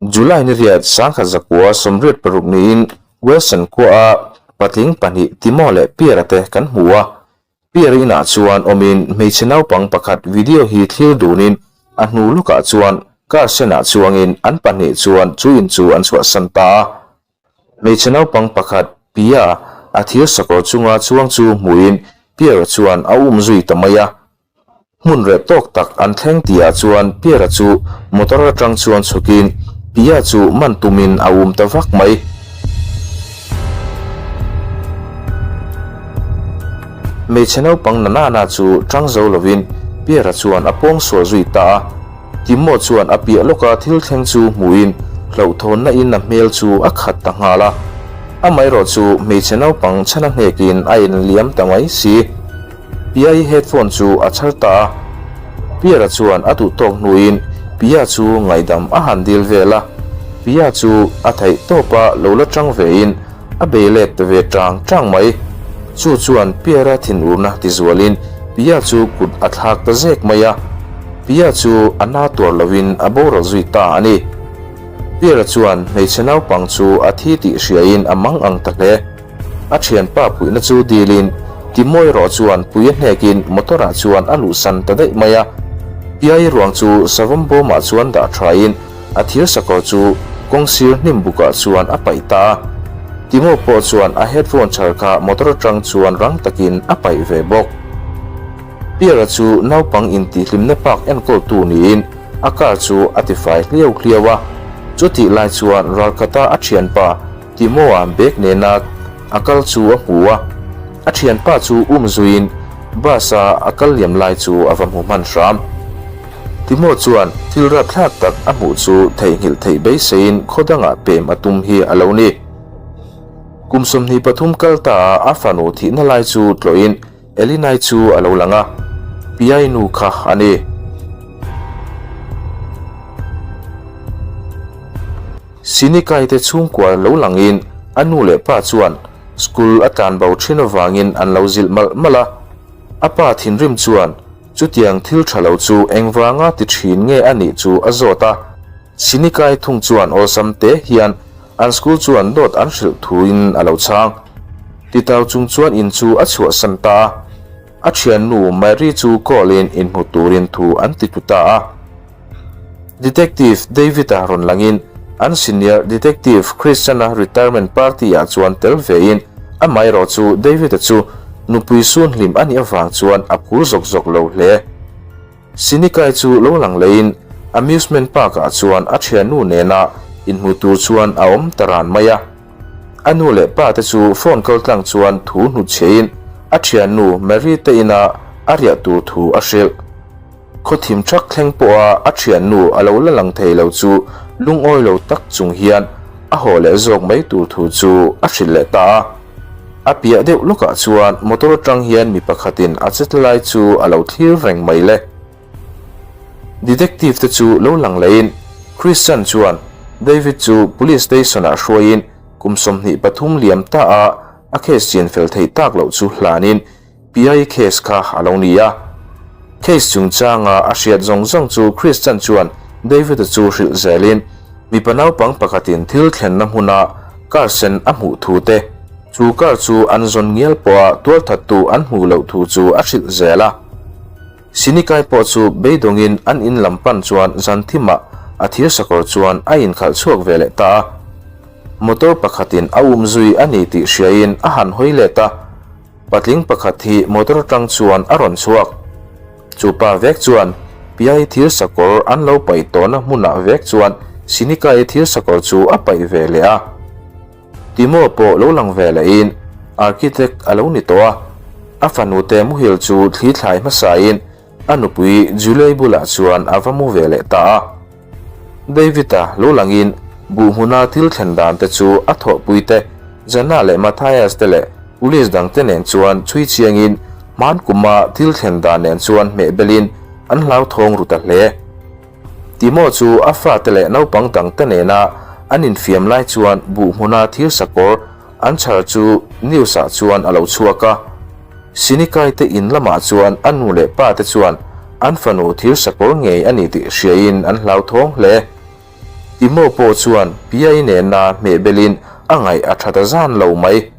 July ni riat 1986 niin Wilson khuaa patling pahnih Timo leh Pierre-a te kan hmu a. Pierre inah chuan awmin hmeichhe naupang pakhat video hi thlir dunin a hnu lawkah chuan car senah chuangin an pahnih chuan chu in chu an chhuahsan ta a. Hmeichhe naupang pakhat Pia a thir sakawr chunga chuang chu hmuin Pierre-a chuan a um zui ta mai a. Hmun reh tawk tak an thleng tihah chuan Pierre-a chu motor atang chuan chhukin Pia chu man tumin a um ta vak mai. Hmeichhe naupang na nana chu tang zo lovin Pierre-a chuan a pawng sual zui ta a. Timo chuan a piah lawka thil thleng chu hmuhin hlauhthawnna in a hmel chu a khat ta nghal a. Amaherawh chu hmeichhe naupang chhana hnekin a inliam ta mai si. Pia-i headphone chu a chhar ta a. Pierre-a chuan a duh tawk hnuin Pia chu ngaihdam a han dil vel a. Pia chu a theih tawpa lo la tang vein a bei let ta ve tang tang mai. Chu chuan Pierre-a thinurna tizualin Pia chu kut a thlak ta zek mai a. Pia chu a na tuar lovin a boral zui ta a ni. Pierre-a chuan hmeichhe naupang chu a thi tih hriain a mang ang ta hle. A thianpa puihna chu dilin Timoy erawh chuan pui a hnekin motor ah chuan a luhsan ta daih mai a. Piai ruang chu savawm bawmah chuan dah thain a thir sakawr chu kawng sir hnim bukah chuan a paih ta a. Timo pawh chuan a headphone chhar kha motor atang chuan rang takin a paih ve bawk. Pierre-a chu naupang intihhlimna park enkawltu niin a car chu a tifai hliau hliau a. Chutih lai chuan ralkhata a thianpa Timo-a bag nena a kal chu a hmu a, a thianpa chu um zuiin bus-a a kal liam lai chu a va hmu hman hram. Timo chuan thil rapthlak tak a hmuh chu theihnghilh theih beiseiin khaw dangah pem a tum hi a lo ni. Kum 23 kal ta a a fanu thihna lai chu tlawhin Elinai chu a lo lang a, Piai nu kha a ni. Sinikai te chhungkua lo langin a nu leh pa chuan school a tlan bo thin avangin an lo zilh malh malh a. A pa thinrim chuan chutiang thil tha lo chu engvanga ti thin nge a nih chu a zawt a. Sinikai thung chuan awlsam te hian an school chuan dawt an hrilh thuin a lo chhang. Titau chung chuan in chu a chhuahsan ta a. A thiannu Mary chu call in inhmu turin thu an ti tlu ta a. Detective David-a rawn langin an senior detective Christian-a retirement party-ah chuan tel vein amaherawh chu David-a chu nupui sun hlim a nih avang chuan a phur zawk zawk lo hle. Sinikai chu lo lang leiin amusement park-ah chuan a thiannu nena inhmu tur chuan a awm ta ran mai a. A nu leh pa te chu phone kal tlang chuan thu hnutchhiain a thiannu Mary te ina a riah tur thu a hrilh. Khaw thim thak thleng pawha a thiannu a lo la lang thei lo chu lungawi lo tak chung hian a haw leh zawk mai tur thu chu a hrilh leh ta a. A piah deuh lawkah chuan motor atang hian mi pakhatin a che tlai chu a lo thlir reng mai le. Detective te chu lo lang lehin Christian chuan David chu police station ah hruaiin kum 23 liam ta a a case chin fel theih tak loh chu hlanin Piai case kha a lo ni a. Case chungchanga a hriat zawng zawng chu Christian chuan David-a chu hrilh zelin mipa naupang pakhatin thil thlenna hmuna car sen a hmuh thu te, chu car chu an zawn ngial pawha tualthattu an hmuh loh thu chu a hrilh zel a. Sinikai pawh chu beidawngin an in lam pan chuan zan thimah a thir sakawr chuan a inkhalh chhuak ve leh ta a. Motor pakhatin a um zui a ni tih hriain a han hawi let a. Patling pakhat hi motor atang chuan a rawn chhuak. Chu pa vek chuan Piai thir sakawr an lo paih tawhna hmunah vek chuan Sinikai thir sakawr chu a paih ve leh a. Timo pawh lo lang ve lehin architect a lo ni tawh a. A fanute muhil chu thli thlai hmasain a nupui Julie bulah chuan a va mu ve leh ta a. David-a lo langin buh hmuna thil thlen dan te chu a thawhpui te, Jana leh Matthias te leh police dang te nen chuan chhui chiangin hman kuma thil thlen dan nen chuan hmeh belin an hlauthawng ru ta hle. Timo chu a fate leh naupang dang te nena an infiam lai chuan buh hmuna thir sakawr an chhar chu news ah chuan a lo chhuak a. Sinikai te in lamah chuan a nu leh pa te chuan an fanu thir sakawr ngei a ni tih hriain an hlauthawng hle. Timo pawh chuan Piai nena hmehbelin a ngaih a tha ta zan lo mai.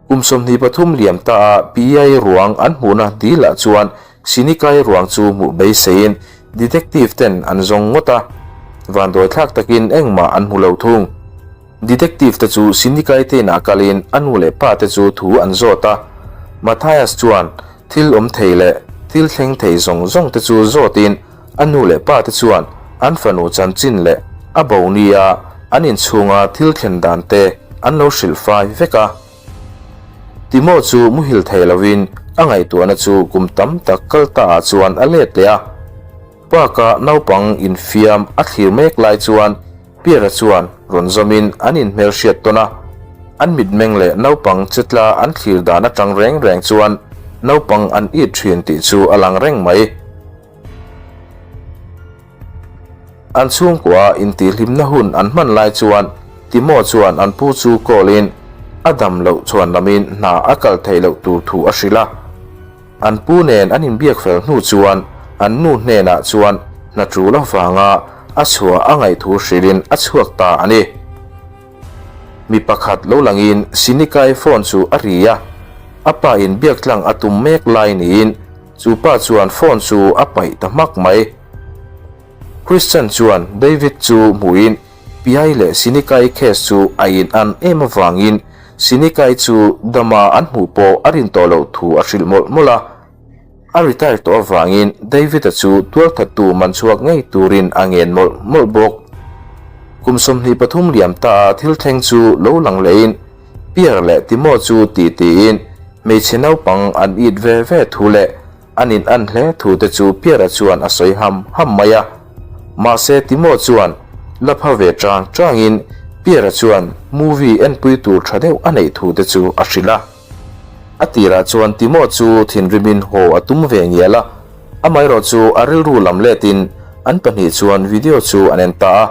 Kum 23 liam ta a Piai ruang an hmuhna dilah chuan Sinikai ruang chu hmuh beiseiin detective ten an zawng ngawt a, vanduai thlak takin engmah an hmu lo thung. Detective te chu Sinikai te inah kalin a nu leh pa te chu thu an zawt a, Mathias chuan thil awm thei leh thil thleng thei zawng zawng te chu zawtin a nu leh pa te chuan an fanu chanchin leh a bo nia an inchhunga thil thlen dan te an lo hrilh fai vek a. Timo chu muhil thei lovin a ngaihtuahna chu kum tam tak kal ta ah chuan a let leh a. Park-a naupang infiam a thlir mek lai chuan Pierre-a chuan rawn zawmin an inhmelhriat tawn a. An mitmeng leh naupang chetla an thlir dan atang reng reng chuan naupang an it thin tih chu a lang reng mai. An chhungkua intihhlimna hun an hman lai chuan Timo chuan an pu chu call in a dam loh chuan lamin hna a kal theih loh tur thu a hrilh a. An pu nen an inbiak fel hnu chuan an nu hnenah chuan hna tul avanga a chhuah a ngaih thu hrilhin a chhuak ta a ni. Mi pakhat lo langin Sinikai phone chu a ri a, a pa in biak tlang a tum mek lai niin chu pa chuan phone chu a paih ta hmak mai. Christian chuan David chu hmuhin Piai leh Sinikai case chu a in an em avangin Sinikai chu dama an hmuh pawh a rin tawh loh thu a hrilh mawlh mawlh a. A retire tawh avangin David-a chu tualthattu man chhuak ngei turin a ngen mawlh mawlh bawk. Kum 23 liam ta a thil thleng chu lo lang lehin Pierre leh Timo chu ti tiin hmeichhe naupang an it ve ve thu leh An in an hle thu te chu Pierre-a chuan a sawi ham ham mai a. Mahse Timo chuan la pha ve chang changin Pierre-a chuan movie enpui tur tha deuh a neih thu te chu a hrilh a. A tirah chuan Timo chu thinrimin haw a tum ve ngial a, amaherawh chu a rilru lam letin an pahnih chuan video chu an en ta a.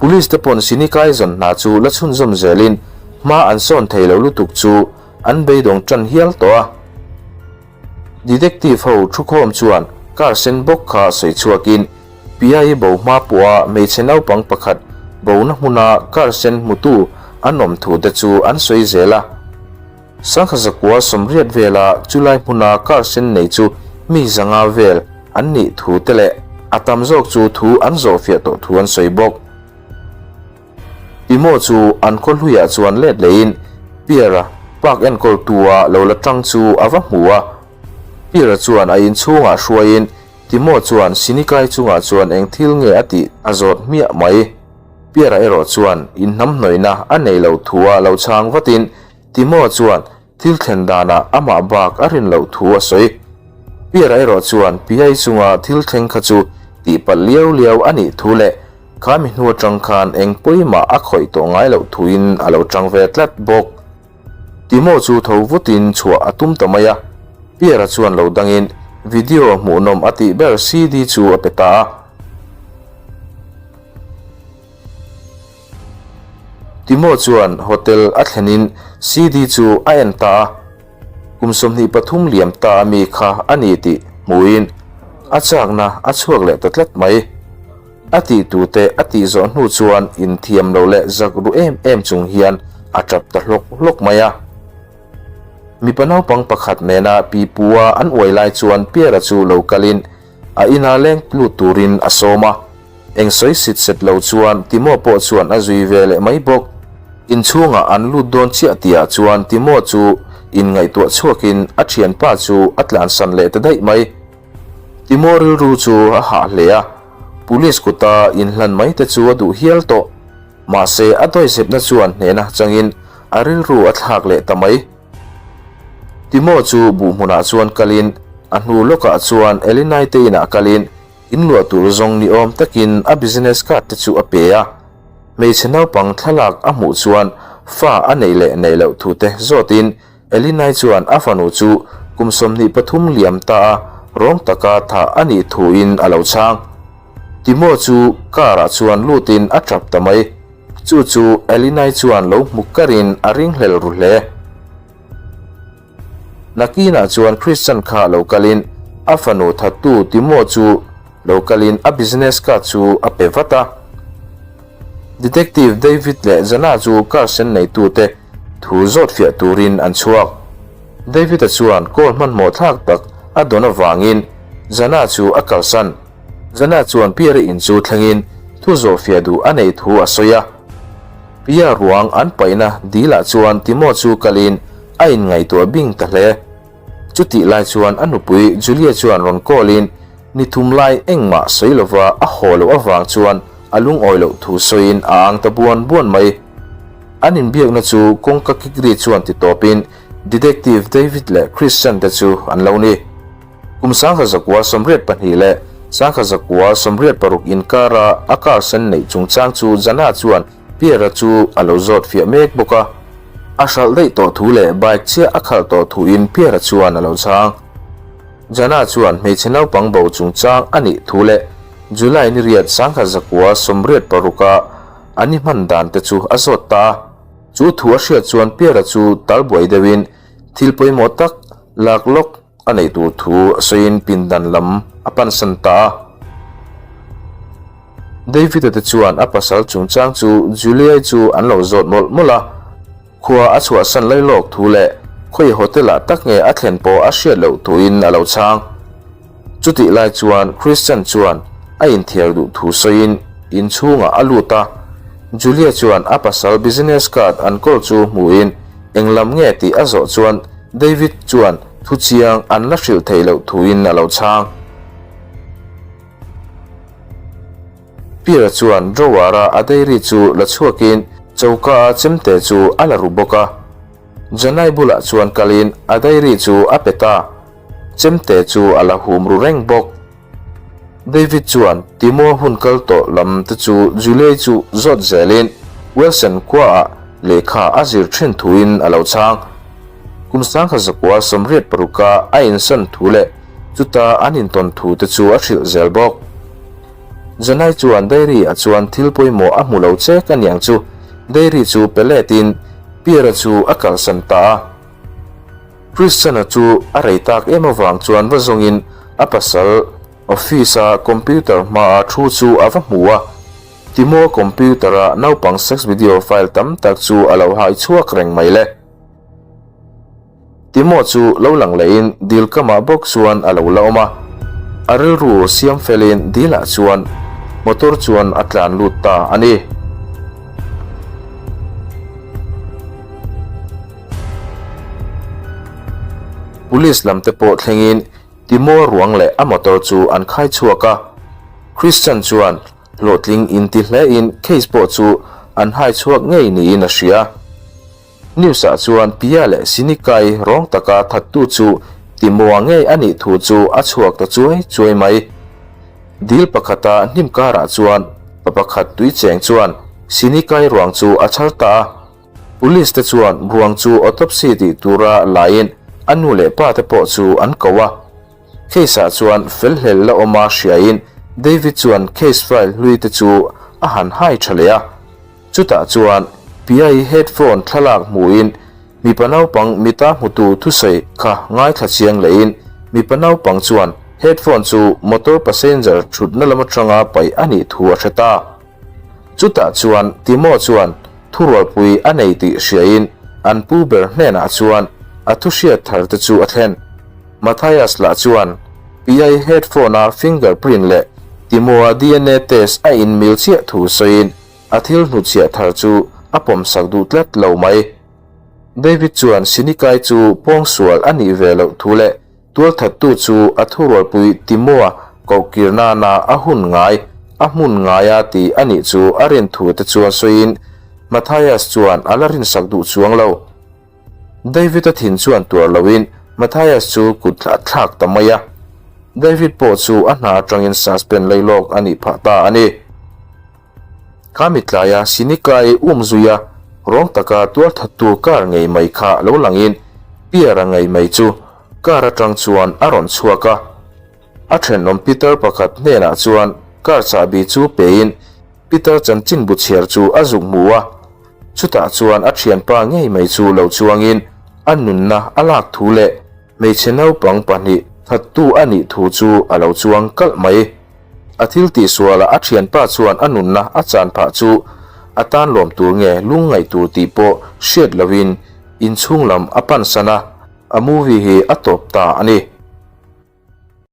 Police te pawn Sinikai zawn hna chu la chhunzawm zelin hma an sawn thei lo lutuk chu an beidawng tan hial tawh a. Detective ho thukhawm chuan car sen bawk kha sawi chhuakin Piai bo hma pawha hmeichhe naupang pakhat bona hmuna car sen hmutu an awm thu te chu an sawi zel a. Sangha zakua sawmriat vela chulai hmuna car sen nei chu mi zanga vel an nih thu te leh a tam zawk chu thu an zawhfiah tawh thu an sawi bawk. Timo chu an khaw hluiah chuan let lehin Pierre-a park enkawltua lo la tang chu a va hmu a. Pierre-a chuan a inchhungah hruaiin Timo chuan Sinikai chungah chuan eng thil nge a tih a zawt hmiah mai. Pierre-a erawh chuan inhnamhnawihna a nei lo thua lo chhang vatin Timo chuan thil thlen danah amah bak a rin loh thu a sawi. Pierre-a erawh chuan Piai chunga thil thleng kha chu tihpalh liau liau a nih thu leh kha mi hnu atang khan eng pawimah a khawih tawh ngai loh thuin a lo tang ve tlat bawk. Timo chu tho vutin chhuah a tum ta mai a, Pierre-a chuan lo dangin video hmuhnawm a tih ber CD chu a pe ta a. Timo chuan hotel a thlenin CD chu a en ta a, kum 23 liam ta a mi kha a ni tih hmuhin a chakna a chhuak leh ta tlat mai. A tih tute a tih zawh hnu chuan inthiam lo leh zak ru em em chung hian a tap ta hlawk hlawk mai a. Mipa naupang pakhat nena pipua an uai lai chuan Pierre-a chu lo kalin A ina leng lut turin a sawm a, eng sawi sit set lo chuan Timo pawh chuan a zui ve leh mai bawk. Inchhungah an lut dawn chiah tihah chuan Timo chu inngaihtuah chhuakin a thianpa chu a tlansan leh ta daih mai. Timo rilru chu a hah hle a, police kuta inhlan mai te chu a duh hial tawh. Mahse a dawihzepna chuan hnehna changin a rilru a thlak leh ta mai. Timo chu buh hmunah chuan kalin a hnu lawkah chuan Elinai te inah kalin inluah tur zawng ni awm takin a business card te chu a pe a. Hmeichhe naupang thlalak a hmuh chuan fa a neih leh neih loh thu te zawtin Elinai chuan a fanu chu kum 23 liam ta a rawng taka thah a nih thuin a lo chhang. Timo chu car ah chuan lutin a tap ta mai. Chu chu Elinai chuan lo hmu karin a ringhlel ru hle. Nakinah chuan Christian kha lo kalin A fanu thattu Timo chu lo kalin a business card chu a pe vat a. Detective David leh Jana chu car sen neitute thu zawt fiah turin an chhuak. David-a chuan call hmanhmawh thlak tak a dawn avangin Jana chu a kalsan. Jana chuan Pierre-i in chu thlengin thu zawh fiah duh a neih thu a sawi a. Pia ruang an paihna dilah chuan Timo chu kalin a inngaihtuah bing ta hle. Chutih lai chuan a nupui Julia chuan rawn call-in ni thum lai engmah sawi lova a haw loh avang chuan a lungawi loh thu sawiin a ang ta buan buan mai. An inbiakna chu kawngka kik ri chuan ti tawpin Detective David leh Christian te chu an lo ni. Kum 1982 leh 1986 inkara a car sen neih chungchang chu Jana chuan Pierre-a chu a lo zawt fiah mek bawk a. A hralh daih tawh thu leh bike chiah a khalh tawh thuin Pierre-a chuan a lo chhang. Jana chuan hmeichhe naupang bo chungchang a nih thu leh July ni riat 1986-a an i hman dan te chu a zawt ta a. Chu thu a hriat chuan Pierre-a chu tal buai deuhin thil pawimawh tak lak lawk A neih tur thu a sawiin pindan lam a pansan ta a. David-a te chuan a pasal chungchang chu Julia-i chu an lo zawt mawlh mawlh a. Khua a chhuahsan lai lawk thu leh khawi hotel-ah tak nge a thlen pawh a hriat loh thuin a lo chhang. Chutih lai chuan Christian chuan a inthiar duh thu sawiin inchhungah a lut a. Julia chuan a pasal business card an kawl chu hmuhin englam nge tih a zawh chuan David chuan thu chiang an la hrilh theih loh thuin a lo chhang. Pierre chuan drawer-a a diary chu la chhuakin choka-a chemte chu a la ru bawk a. Janai bulah chuan kalin a diary chu a pe ta. Chemte chu a la hum ru reng bawk. David chuan Timo hun kal tawh lam te chu Julie chu zawt zelin Wilson khuaah lehkha a zir thin thuin a lo chhang. Kum 1986-a a insan thu leh chuta an intawn thu te chu a hrilh zel bawk. Janai chuan diary-ah chuan thil pawimawh a hmu lo chek aniang chu diary chu pe letin Pierre-a chu a kalsan ta a. Christian-a chu a rei tak em avang chuan va zawngin a pasal office-a computer hmaa thu chu a va hmu a. Timo computer-a naupang sex video file tam tak chu a lo hai chhuak reng mai le. Timo chu lo lang lehin dil kamah bawk chuan a lo la awm a. A rilru siam felin dilah chuan motor chuan a tlan lut ta a ni. Police lam te pawh thlengin Timo ruang leh a motor chu an khai chhuak a, Christian chuan hlawhtling inti hlein case pawh chu an hai chhuak ngei niin a hria. News ah chuan Pia leh Sinikai rawng taka thattu chu Timoa ngei a nih thu chu a chhuak ta chuai chuai mai. Dil pakhata hnim karah chuan pa pakhat tui cheng chuan Sinikai ruang chu a chhar ta a. Police te chuan ruang chu autopsy tih tura laiin a nu leh pa te pawh chu an ko a. Case ah chuan fel hlel la awm a hriain David chuan case file hlui te chu a han hai tha leh a. Chutah chuan Pia-i headphone thlalak hmuhin mipa naupang mita hmutu thusawi kha ngaithla chiang lehin mipa naupang chuan headphone chu motor passenger thutna lam atanga paih a nih thu a hre ta. Chutah chuan Timo chuan thurualpui a nei tih hriain an pu ber hnenah chuan a thuhriat thar te chu a thlen. Matthias lah chuan PI headphone-a finger print leh Timo-a dna test a inmil chiah thu sawiin a thil hnutchhiah thar chu a pawmsak duh tlat lo mai. David chuan Sinikai chu pawngsual a nih ve loh thu leh Tualthattu chu a thurualpui Timoa kohkir nana a hun ngai, a hmun ngaia ti a nih chu a rin thu te chuan sawiin Matthias chuan a la rinsak duh chuang lo. David-a thin chuan tuar loin Matthias chu kut a thlak ta mai a. David pawh chu a hna atangin suspend lailawk a nih phah ta a ni. Kha mitlaia Sinikai um zuia rawng taka tualthattu car ngei mai kha lo langin Pierre-a ngei mai chu car atang chuan a rawn chhuak a. A thenawm Peter pakhat hnenah chuan car chahbi chu pein Peter chanchinbu chhiar chu a zuk hmu a. Chutah chuan a thianpa ngei mai chu lo chuangin a nunna a lak thu leh hmeichhe naupang pahnih. Thattu a nih thu chu a lo chuang kalh mai. A thil tihsualah a thianpa chuan a nunna a chan phah chu a tan lawm tur nge lungngaih tur tih pawh hriat lohin inchhung lam a pansan a, a movie hi a tawp ta a ni.